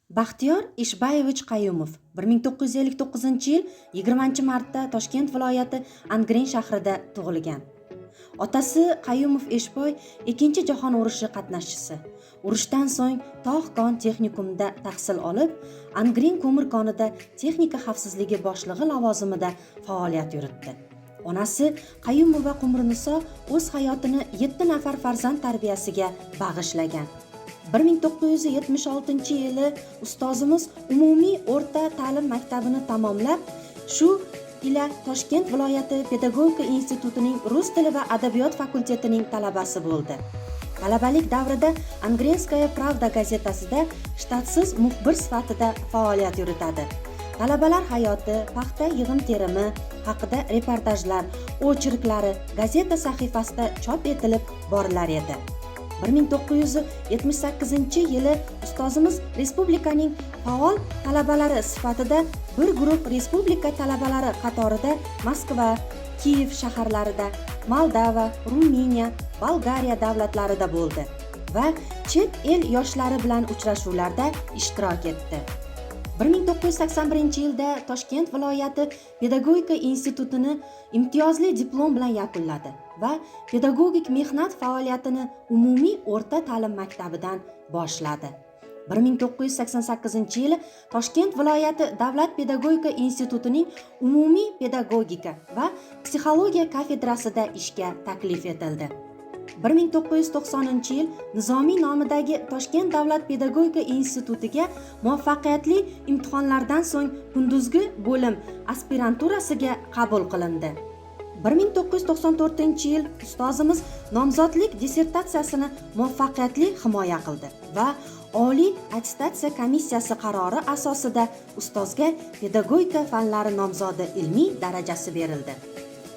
Baxtiyor Ishbayevich Qayumov 1959-yil 20-martda Toshkent viloyati Angren shahrida tug'ilgan. Otasi Qayumov Eshboy Ikkinchi jahon urushi qatnashchisi. Urushdan so'ng tog'-kon texnikumida tahsil olib, Angren ko'mir konida texnika xavfsizligi boshlig'i lavozimida faoliyat yuritdi. Onasi Qayumova Qumriniso o'z hayotini 7 nafar farzand tarbiyasiga bag'ishlagan. 1976-yili ustozimiz umumiy o'rta ta'lim maktabini tamomlab, shu ila Toshkent viloyati pedagogika institutining rus tili va adabiyot fakultetining talabasi bo'ldi. Talabalik davrida "Angrenskaya pravda" gazetasida shtatsiz muxbir sifatida faoliyat yuritadi. Talabalar hayoti, paxta yig'im terimi haqida reportajlar, ocherklari gazeta sahifasida chop etilib borilar edi. 1978 yili ustozimiz respublikaning faol talabalari sifatida bir guruh respublika talabalari qatorida Moskva, Kiyev shaharlarida, Moldova, Ruminiya, Bolgariya davlatlarida bo'ldi va chet el yoshlari bilan uchrashuvlarda ishtirok etdi. 1981 yilda Toshkent viloyati pedagogika institutini imtiyozli diplom bilan yakunladi va pedagogik mehnat faoliyatini umumiy o'rta ta'lim maktabidan boshladi. 1988 yili Toshkent viloyati davlat pedagogika institutining umumiy pedagogika va psixologiya kafedrasida ishga taklif etildi. 1990 yil Nizomiy nomidagi Toshkent davlat pedagogika institutiga muvaffaqiyatli imtihonlardan so'ng kunduzgi bo'lim aspiranturasiga qabul qilindi. 1994 yil ustozimiz nomzodlik dissertatsiyasini muvaffaqiyatli himoya qildi va Oliy attestatsiya komissiyasi qarori asosida ustozga pedagogika fanlari nomzodi ilmiy darajasi berildi.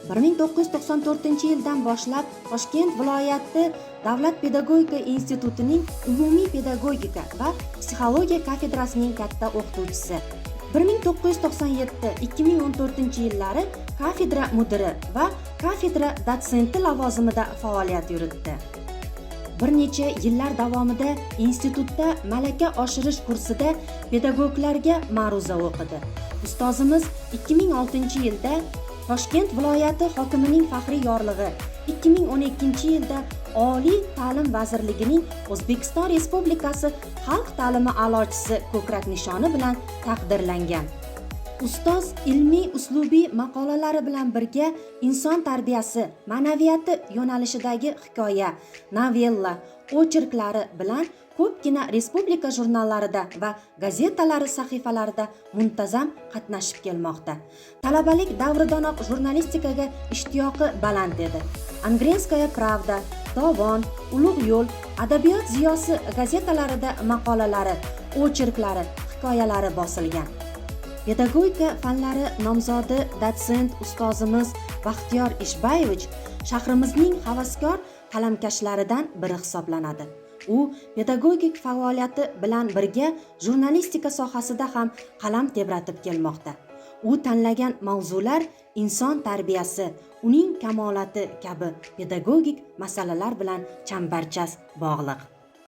1994 yildan boshlab Toshkent viloyati davlat pedagogika institutining umumiy pedagogika va psixologiya kafedrasining katta o'qituvchisi, 1997-2014 yillari kafedra mudiri va kafedra dotsenti lavozimida faoliyat yuritdi. Bir necha yillar davomida institutda malaka oshirish kursida pedagoglarga ma'ruza o'qidi. Ustozimiz 2006 yilda Toshkent viloyati hokimining faxriy yorlig'i, 2012 yilda Oliy ta'lim vazirligining O'zbekiston Respublikasi xalq ta'limi a'lochisi ko'krak nishoni bilan taqdirlangan. Ustoz ilmiy uslubiy maqolalari bilan birga inson tarbiyasi, ma'naviyati yo'nalishidagi hikoya, novella, ocherklari bilan ko'pgina respublika jurnallarida va gazetalari sahifalarida muntazam qatnashib kelmoqda. Talabalik davridanoq jurnalistikaga ishtiyoqi baland edi. "Angrenskaya pravda", "Dovon", "Ulug' yo'l", "Adabiyot ziyosi" gazetalarida maqolalari, ocherklari, hikoyalari bosilgan. Pedagogika fanlari nomzodi, dotsent ustozimiz Baxtiyor Ishbayevich shahrimizning havaskor qalamkashlaridan biri hisoblanadi. U pedagogik faoliyati bilan birga jurnalistika sohasida ham qalam tebratib kelmoqda. U tanlagan mavzular inson tarbiyasi, uning kamolati kabi pedagogik masalalar bilan chambarchas bog'liq.